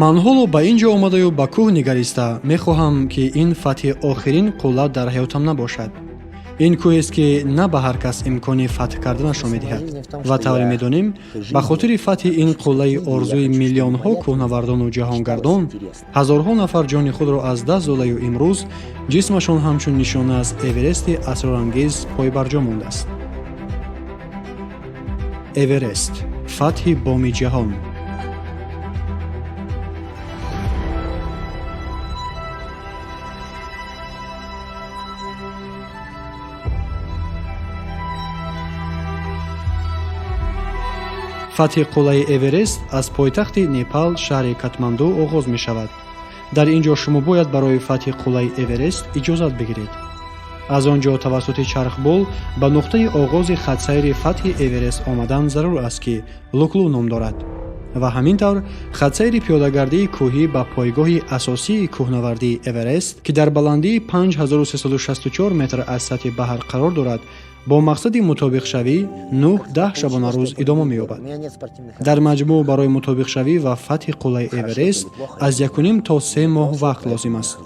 Ман ҳоло ба ин ҷо омадаю ба кӯҳ нигариста мехоҳам, ки ин фатҳи охирин қулла дар ҳаётам набошад. Ин кӯҳест, ки на ба ҳар кас имкони фатҳ карданашро медиҳад ва тавре медонем, ба хотири фатҳи ин қуллаи орзуи миллионҳо кӯҳнавардону ҷаҳонгардон ҳазорҳо нафар ҷони худро аз даст додаю имрӯз ҷисмашон ҳамчун нишона аз Эверести асрорангез пойбарҷо мондааст. Эверест, фатҳи боми ҷаҳон. Фатҳи қуллаи Эверест аз пойтахти Непал, шаҳри Катманду, оғоз мешавад. Дар ин ҷо шумо бояд барои фатҳи қуллаи Эверест иҷозат бигиред. Аз он ҷо тавассути чархбол ба нуқтаи оғози хатсайри фатҳи Эверест омадан зарур аст, ки Луклу ном дорад. Ва ҳамин тавр хатсайри пиёдагардии кӯҳӣ ба пойгоҳи асосии кӯҳнавардии Эверест, ки дар баландии 5364 метр аз сатҳи баҳр қарор дорад, бо мақсади мутобиқшавӣ 9-10 шабонарӯз идома меёбад. Дар маҷмӯъ барои мутобиқшавӣ ва фатҳи қуллаи Эверест аз 1,5 то 3 моҳ вақт лозим аст.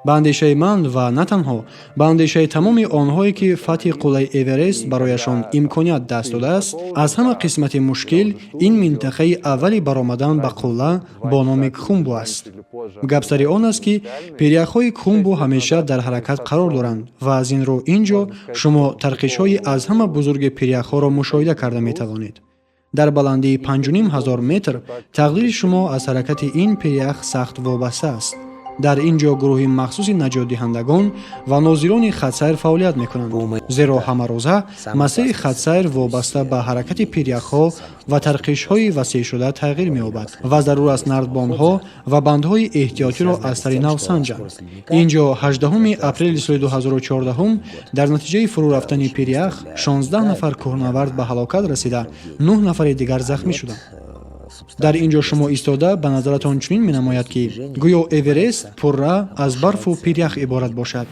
Ба андешаи ман ва на танҳо ба андешаи тамоми онҳое, ки фатҳи қуллаи Эверест барояшон имконият даст додааст, аз ҳама қисмати мушкил ин минтақаи аввали баромадан ба қулла бо номи Кхумбу аст. Гап сари он аст, ки пиряхҳои Кхумбу ҳамеша дар ҳаракат қарор доранд ва аз ин рӯ ин ҷо шумо тарқишҳои аз ҳама бузурги пиряхҳоро мушоҳида карда метавонед. Дар баландии 5500 метр тақдири шумо аз ҳаракати ин пирях сахт вобаста аст. Дар ин ҷо гурӯҳи махсуси наҷотдиҳандагон ва нозирони хатсайр фаъолият мекунанд, зеро ҳамарӯза масири хатсайр вобаста ба ҳаракати пиряхҳо ва тарқишҳои васеъшуда тағйир меёбад ва зарур аст нардбонҳо ва бандҳои эҳтиётиро аз сари нав санҷанд. Ин ҷо 18 апрели соли 2014 дар натиҷаи фурӯ рафтани пирях 16 нафар кӯҳнавард ба ҳалокат расида, 9 нафари дигар захмӣ шуданд. Дар ин ҷо шумо истода ба назаратон чунин менамояд, ки гӯё Эверест пурра аз барфу пирях иборат бошад.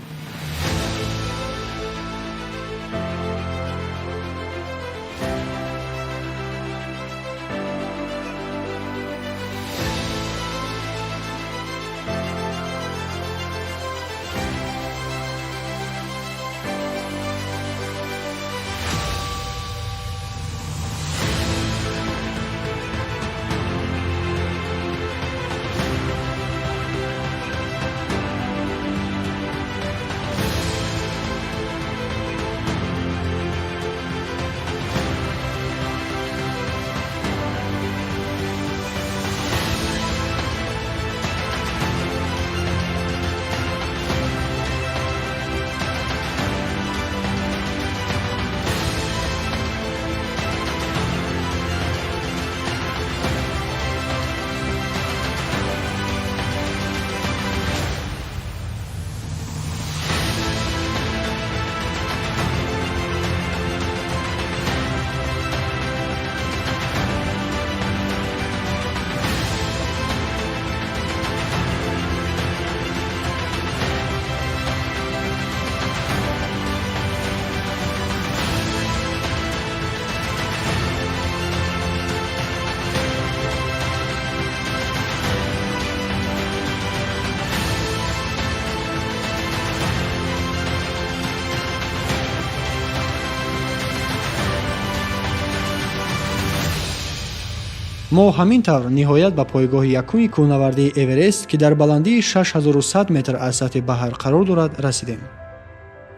Мо ҳамин тавр ниҳоят ба пойгоҳи якуми кӯҳнавардии Эверест, ки дар баландии 6100 метр аз сатҳи баҳр қарор дорад, расидем.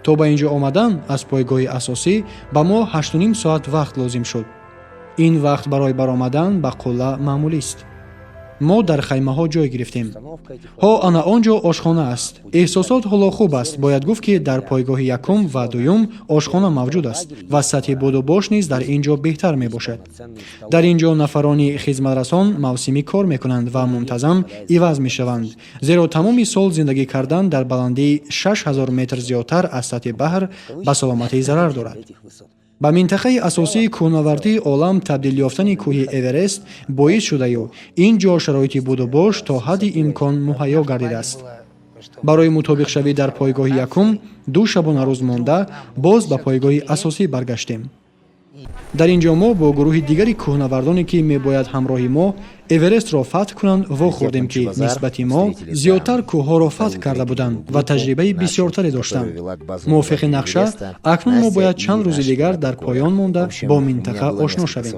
То ба ин ҷо омадан аз пойгоҳи асосӣ ба мо 8,5 соат вақт лозим шуд. Ин вақт барои баромадан ба қулла маъмулист. Мо дар хаймаҳо ҷой гирифтем. Ҳо, ана он ҷо ошхона аст. Эҳсосот ҳоло хуб аст. Бояд гуфт, ки дар пойгоҳи якум ва дуюм ошхона мавҷуд аст ва сатҳи будубош низ дар ин ҷо беҳтар мебошад. Дар ин ҷо нафарони хизматрасон мавсимӣ кор мекунанд ва мунтазам иваз мешаванд, зеро тамоми сол зиндагӣ кардан дар баландии 6000 метр зиёдтар аз сатҳи баҳр ба саломатӣ зарар дорад. Ба минтақаи асосии кӯҳнавардии олам табдил ёфтани кӯҳи Эверест боис шудаю ин ҷо шароити будубош то ҳадди имкон муҳайё гардидааст. Барои мутобиқшавӣ дар пойгоҳи якум 2 шабонарӯз монда, боз ба пойгоҳи асосӣ баргаштем. Дар ин ҷо мо бо гурӯҳи дигари кӯҳнавардоне, ки мебояд ҳамроҳи мо Эверестро фатҳ кунанд, вохӯрдем, ки нисбати мо зиёдтар кӯҳҳоро фатҳ карда буданд ва таҷрибаи бисёртаре доштанд. Мувофиқи нақша, акнун мо бояд чанд рӯзи дигар дар поён монда бо минтақа ошно шавем.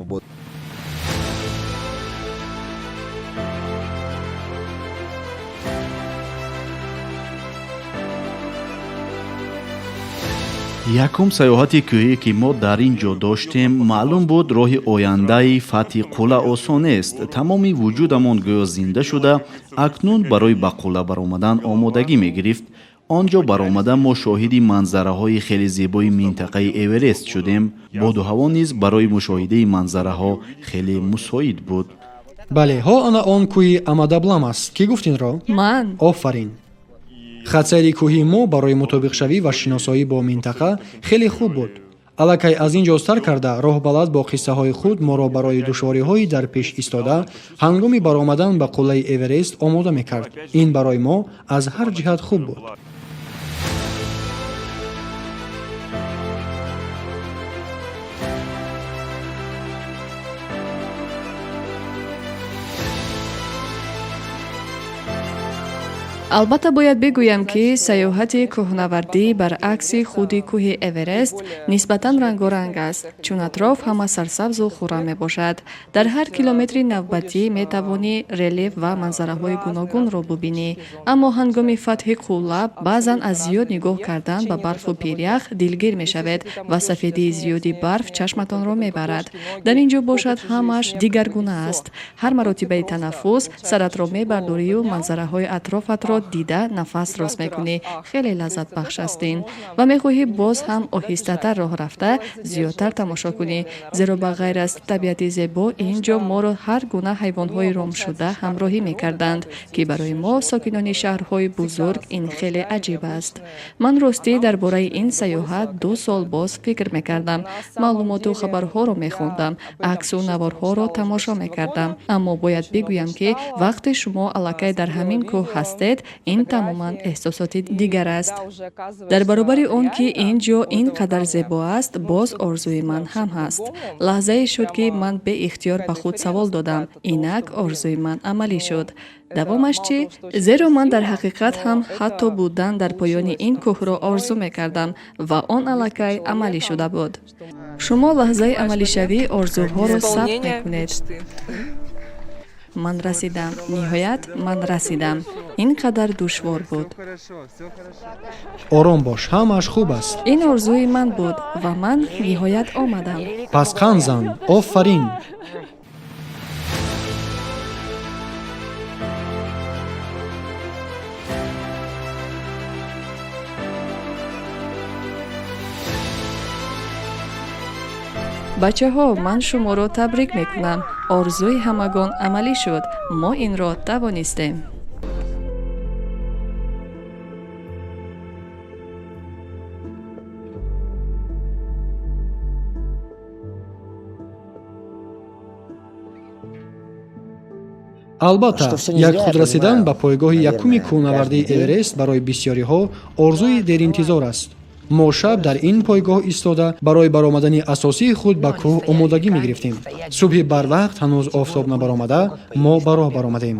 Якум саёҳати кӯҳие, ки мо дар ин ҷо доштем, маълум буд, роҳи ояндаи фатҳи қулла осон нест. Тамоми вуҷудамон гӯё зинда шуда, акнун барои ба қулла баромадан омодагӣ мегирифт. Он ҷо баромада, мо шоҳиди манзараҳои хеле зебои минтақаи Эверест шудем. Боду ҳаво низ барои мушоҳидаи манзараҳо хеле мусоид буд. Бале, ҳо, ана он кӯҳи Амадаблам аст. Кӣ гуфт инро? Ман. Офарин! Хатсайри кӯҳии мо барои мутобиқшавӣ ва шиносоӣ бо минтақа хеле хуб буд. Аллакай аз ин ҷо сар карда, роҳбалад бо қиссаҳои худ моро барои душвориҳои дар пеш истода ҳангоми баромадан ба қуллаи Эверест омода мекард. Ин барои мо аз ҳар ҷиҳат хуб буд. Албатта, бояд бигӯям, ки саёҳати кӯҳнавардӣ баръакси худи кӯҳи Эверест нисбатан рангоранг аст, чун атроф ҳама сарсабзу хуррам мебошад. Дар ҳар километри навбатӣ метавонӣ релеф ва манзараҳои гуногунро бубинӣ. Аммо ҳангоми фатҳи қулла баъзан аз зиёд нигоҳ кардан ба барфу пирях дилгир мешавед ва сафедии зиёди барф чашматонро мебарад. Дар ин ҷо бошад, ҳамаш дигаргуна аст. Ҳар маротибаи танаффус саратро мебардорию манзараҳои атрофатро дида нафас рост мекунӣ. Хеле лаззатбахш аст ин ва мехоҳӣ боз ҳам оҳистатар роҳ рафта, зиёдтар тамошо кунӣ, зеро ба ғайр аз табиати зебо ин ҷо моро ҳар гуна ҳайвонҳои ромшуда ҳамроҳӣ мекарданд, ки барои мо, сокинони шаҳрҳои бузург, ин хеле аҷиб аст. Ман ростӣ дар бораи ин саёҳат 2 сол боз фикр мекардам, маълумоту хабарҳоро мехондам, аксу наворҳоро тамошо мекардам. Аммо бояд бигӯям, ки вақте шумо аллакай дар ҳамин кӯҳ ҳастед, ин тамоман эҳсосоти дигар аст. Дар баробари он ки ин ҷо ин қадар зебо аст, боз орзуи ман ҳам ҳаст. Лаҳзае шуд, ки ман беихтиёр ба худ савол додам: инак орзуи ман амалӣ шуд, давомаш чӣ? Зеро ман дар ҳақиқат ҳам ҳатто будан дар поёни ин кӯҳро орзу мекардам ва он аллакай амалӣ шуда буд. Шумо лаҳзаи амалишавии орзуҳоро сабт мекунед. Ман расидам, ниҳоят ман расидам. Ин қадар душвор буд. Ором бош, ҳамааш хуб аст. Ин орзуи ман буд ва ман ниҳоят омадам. Пас қанд зан, офарин! Бачаҳо, ман шуморо табрик мекунам. Орзуи ҳамагон амалӣ шуд, мо инро тавонистем. Албатта, як худ расидан ба пойгоҳи якуми кӯҳнавардии Эверест барои бисёриҳо орзуи деринтизор аст. Мо шаб дар ин пойгоҳ истода, барои баромадани асосии худ ба кӯҳ омодагӣ мегирифтем. Субҳи барвақт, ҳанӯз офтоб набаромада, мо ба роҳ баромадем.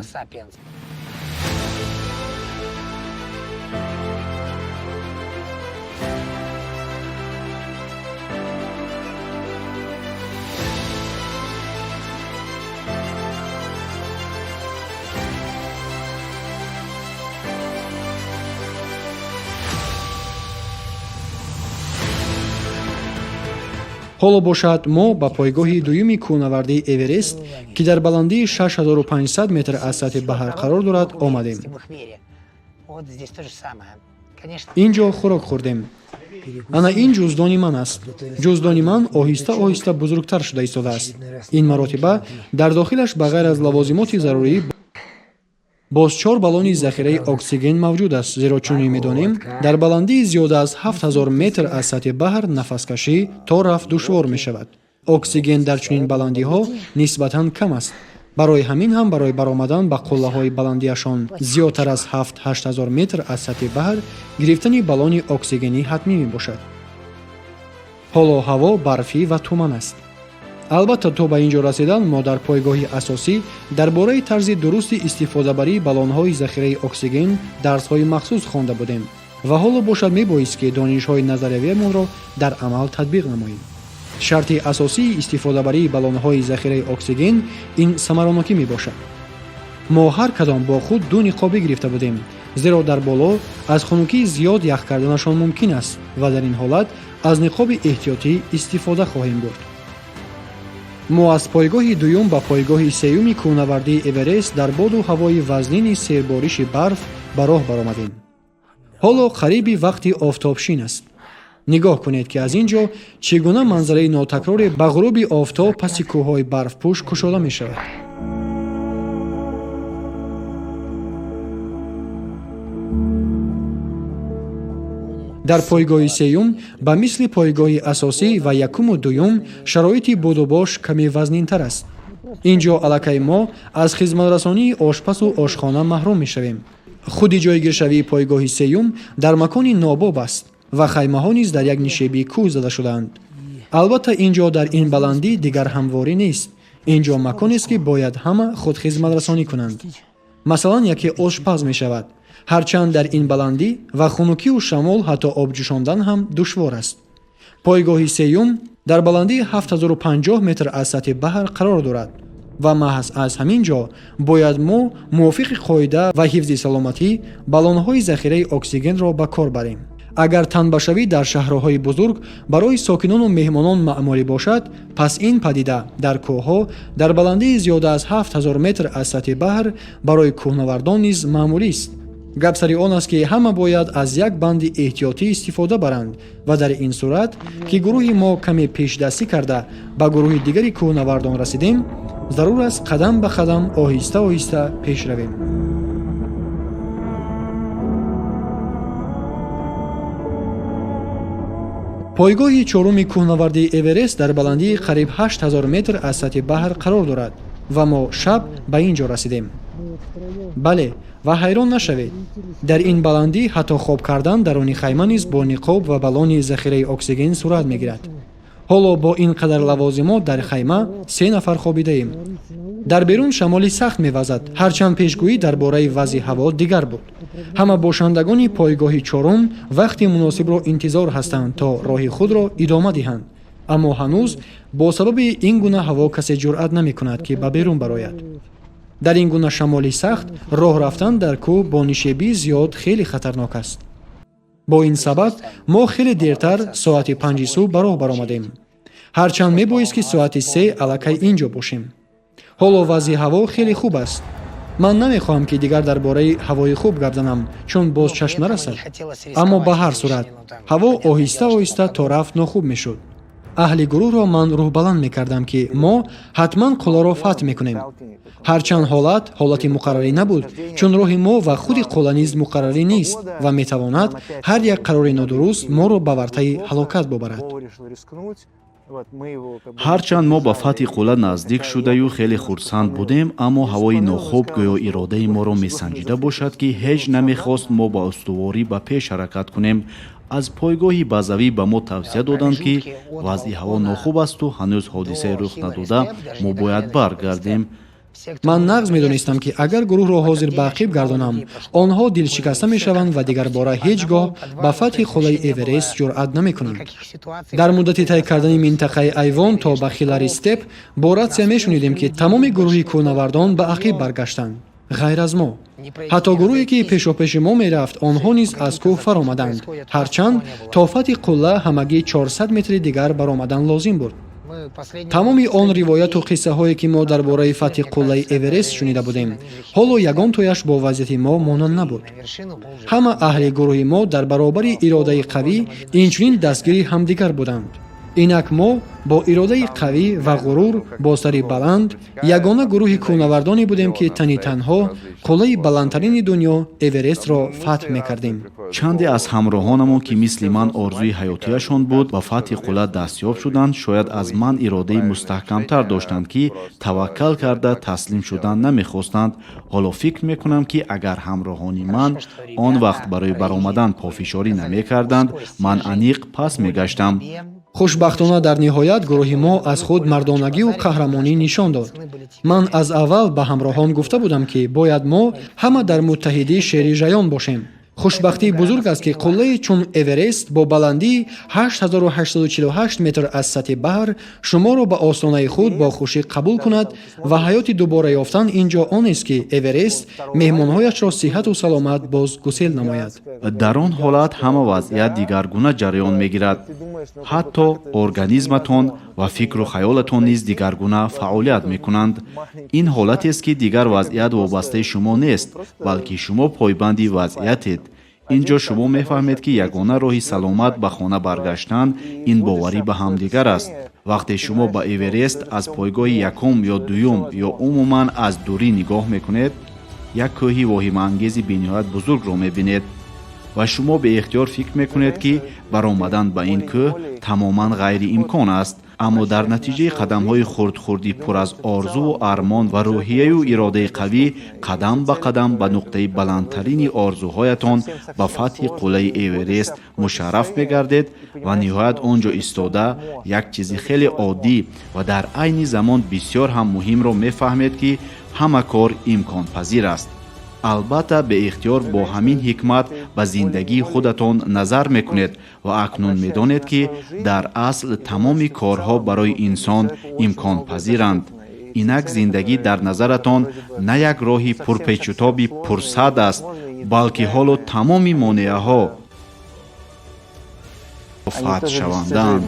Ҳоло бошад, мо ба пойгоҳи дуюми кӯҳнавардии Эверест, ки дар баландии 6500 метр аз сатҳи баҳр қарор дорад, омадем. Ин ҷо хӯрок хӯрдем. Ана ин ҷуздони ман аст. Ҷуздони ман оҳиста оҳиста бузургтар шуда истодааст. Ин маротиба дар дохилаш ба ғайр аз лавозимоти зарурӣ боз чор баллони захираи оксиген мавҷуд аст, зеро чунин медонем, дар баландии зиёда аз 7000 метр аз сатҳи баҳр нафаскашӣ то рафт душвор мешавад. Оксиген дар чунин баландиҳо нисбатан кам аст. Барои ҳамин ҳам барои баромадан ба қуллаҳои баландиашон зиёдтар аз 7-8 ҳазор метр аз сатҳи баҳр гирифтани баллони оксигенӣ ҳатмӣ мебошад. Ҳоло ҳаво барфӣ ва туман аст. Албатта, то ба ин ҷо расидан мо дар пойгоҳи асосӣ дар бораи тарзи дурусти истифодабарии баллонҳои захираи оксиген дарсҳои махсус хонда будем ва ҳоло бошад мебоист, ки донишҳои назариявиамонро дар амал татбиқ намоем. Шарти асосии истифодабарии баллонҳои захираи оксиген ин самаранокӣ мебошад. Мо ҳар кадом бо худ ду ниқобӣ гирифта будем, зеро дар боло аз хунукии зиёд ях карданашон мумкин аст ва дар ин ҳолат аз ниқоби эҳтиётӣ истифода хоҳем бурд. Мо аз пойгоҳи дуюм ба пойгоҳи сеюми кӯҳнавардии Эверест дар боду ҳавои вазнини сербориши барф ба роҳ баромадем. Ҳоло қариби вақти офтобшин аст. Нигоҳ кунед, ки аз ин ҷо чӣ гуна манзараи нотакроре ба ғуруби офтоб паси кӯҳҳои барфпӯш кушода мешавад. Дар пойгоҳи сеюм, ба мисли пойгоҳи асосӣ ва якуму дуюм, шароити будубош каме вазнинтар аст. Ин ҷо аллакай мо аз хизматрасонии ошпазу ошхона маҳрум мешавем. Худи ҷойгиршавии пойгоҳи сеюм дар макони нобоб аст ва хаймаҳо низ дар як нишебии кӯҳ зада шудаанд. Албатта, ин ҷо дар ин баландӣ дигар ҳамворӣ нест. Ин ҷо маконест, ки бояд ҳама худхизматрасонӣ кунанд. Масалан, яке ошпаз мешавад. Ҳарчанд дар ин баландӣ ва хунукию шамол ҳатто об ҷӯшондан ҳам душвор аст. Пойгоҳи сеюм дар баландии 7050 метр аз сатҳи баҳр қарор дорад ва маҳз аз ҳамин ҷо бояд мо мувофиқи қоида ва ҳифзи саломатӣ баллонҳои захираи оксигенро ба кор барем. Агар танбашавӣ дар шаҳрҳои бузург барои сокинону меҳмонон маъмулӣ бошад, пас ин падида дар кӯҳҳо дар баландии зиёда аз 7000 метр аз сатҳи баҳр барои кӯҳнавардон низ маъмулист. Гап сари он аст, ки ҳама бояд аз як банди эҳтиётӣ истифода баранд ва дар ин сурат, ки гурӯҳи мо каме пешдастӣ карда ба гурӯҳи дигари кӯҳнавардон расидем, зарур аст қадам ба қадам, оҳиста оҳиста пеш равем. Пойгоҳи чоруми кӯҳнавардии Эверест дар баландии қариб 8000 метр аз сатҳи баҳр қарор дорад ва мо шаб ба ин ҷо расидем. Бале, ва ҳайрон нашавед, дар ин баландӣ ҳатто хоб кардан даруни хайма низ бо ниқоб ва баллони захираи оксиген сурат мегирад. Ҳоло бо ин қадар лавозимот дар хайма се нафар хобидаем. Дар берун шамоли сахт мевазад, ҳарчанд пешгӯӣ дар бораи вазъи ҳаво дигар буд. Ҳама бошандагони пойгоҳи чорум вақти муносибро интизор ҳастанд, то роҳи худро идома диҳанд, аммо ҳанӯз бо сабаби ин гуна ҳаво касе ҷуръат намекунад, ки ба берун барояд. Дар ин гуна шамоли сахт роҳ рафтан дар кӯҳ бо нишебии зиёд хеле хатарнок аст. Бо ин сабаб мо хеле дертар, соати 5-и субҳ, ба роҳ баромадем, ҳарчанд мебоист, ки соати 3 аллакай ин ҷо бошем. Ҳоло вазъи ҳаво хеле хуб аст. Ман намехоҳам, ки дигар дар бораи ҳавои хуб гап занам, чун боз чашм нарасад, аммо ба ҳар сурат ҳаво оҳиста оҳиста то рафт нохуб мешуд. Аҳли гурӯҳро ман рӯҳбаланд мекардам, ки мо ҳатман қулларо фатҳ мекунем, ҳарчанд ҳолат ҳолати муқаррарӣ набуд, чун роҳи мо ва худи қулла низ муқаррарӣ нест ва метавонад ҳар як қарори нодуруст моро ба вартаи ҳалокат бубарад. Ҳарчанд мо ба фатҳи қулла наздик шудаю хеле хурсанд будем, аммо ҳавои нохуб гӯё иродаи моро месанҷида бошад, ки ҳеҷ намехост мо ба устуворӣ ба пеш ҳаракат кунем. Аз пойгоҳи базавӣ ба мо тавсия доданд, ки вазъи ҳаво нохуб асту ҳанӯз ҳодисае рух надода, мо бояд баргардем. Ман нағз медонистам, ки агар гурӯҳро ҳозир ба ақиб гардонам, онҳо дилшикаста мешаванд ва дигарбора ҳеҷ гоҳ ба фатҳи қуллаи Эверест ҷуръат намекунанд. Дар муддати тай кардани минтақаи Айвон то ба Хилари Степ бо ратсия мешунидем, ки тамоми гурӯҳи кӯҳнавардон ба ақиб баргаштанд, ғайр аз мо. Ҳатто гурӯҳе, ки пешопеши мо мерафт, онҳо низ аз кӯҳ фаромаданд, ҳарчанд то фатҳи қулла ҳамагӣ 400 метри дигар баромадан лозим буд. Тамоми он ривояту қиссаҳое, ки мо дар бораи фатҳи қуллаи Эверест шунида будем, ҳоло ягон тояш бо вазъияти мо монанд набуд. Ҳама аҳли гурӯҳи мо дар баробари иродаи қавӣ инчунин дастгири ҳамдигар буданд. Инак мо бо иродаи қавӣ ва ғурур, бо сари баланд, ягона гурӯҳи кӯҳнавардоне будем, ки тани танҳо қуллаи баландтарини дунё, Эверестро, фатҳ мекардем. Чанде аз ҳамроҳонамон, ки мисли ман орзуи ҳаётияшон буд ба фатҳи қулла дастёб шуданд, шояд аз ман иродаи мустаҳкамтар доштанд, ки таваккал карда таслим шудан намехостанд. Ҳоло фикр мекунам, ки агар ҳамроҳони ман он вақт барои баромадан пофишорӣ намекарданд, ман аниқ пас мегаштам. Хуб. Хушбахтона, дар ниҳоят гурӯҳи мо аз худ мардонагиву қаҳрамонӣ нишон дод. Ман аз аввал ба ҳамроҳон гуфта будам, ки бояд мо ҳама дар муттаҳидӣ шери жаён бошем. Хушбахтии бузург аст, ки қуллаи чун Эверест бо баландии 8848 метр аз сатҳи баҳр шуморо ба остонаи худ бо хушӣ қабул кунад ва ҳаёти дубора ёфтан ин ҷо онест, ки Эверест меҳмонҳояшро сиҳату саломат боз гусел намояд. Дар он ҳолат ҳама вазъият дигаргуна ҷараён мегирад. Ҳатто организматон ва фикру хаёлатон низ дигаргуна фаъолият мекунанд. Ин ҳолатест, ки дигар вазъият вобастаи шумо нест, балки шумо пойбанди вазъиятед. Ин ҷо шумо мефаҳмед, ки ягона роҳи саломат ба хона баргаштан ин боварӣ ба ҳамдигар аст. Вақте шумо ба Эверест аз пойгоҳи якум ё дуюм ё умуман аз дурӣ нигоҳ мекунед, як кӯҳи воҳимаангези бениҳоят бузургро мебинед ва шумо беихтиёр фикр мекунед, ки баромадан ба ин кӯҳ тамоман ғайриимкон аст. Аммо дар натиҷаи қадамҳои хурдхурди пур аз орзуву армон ва рӯҳияю иродаи қавӣ, қадам ба қадам ба нуқтаи баландтарини орзуҳоятон, ба фатҳи қуллаи Эверест мушарраф мегардед ва ниҳоят он ҷо истода як чизи хеле оддӣ ва дар айни замон бисёр ҳам муҳимро мефаҳмед, ки ҳама кор имконпазир аст. Албатта, беихтиёр бо ҳамин ҳикмат ба зиндагии худатон назар мекунед ва акнун медонед, ки дар асл тамоми корҳо барои инсон имконпазиранд. Инак зиндагӣ дар назаратон на як роҳи пурпечутоби пурсад аст, балки ҳоло тамоми монеаҳо фатҳшавандаанд.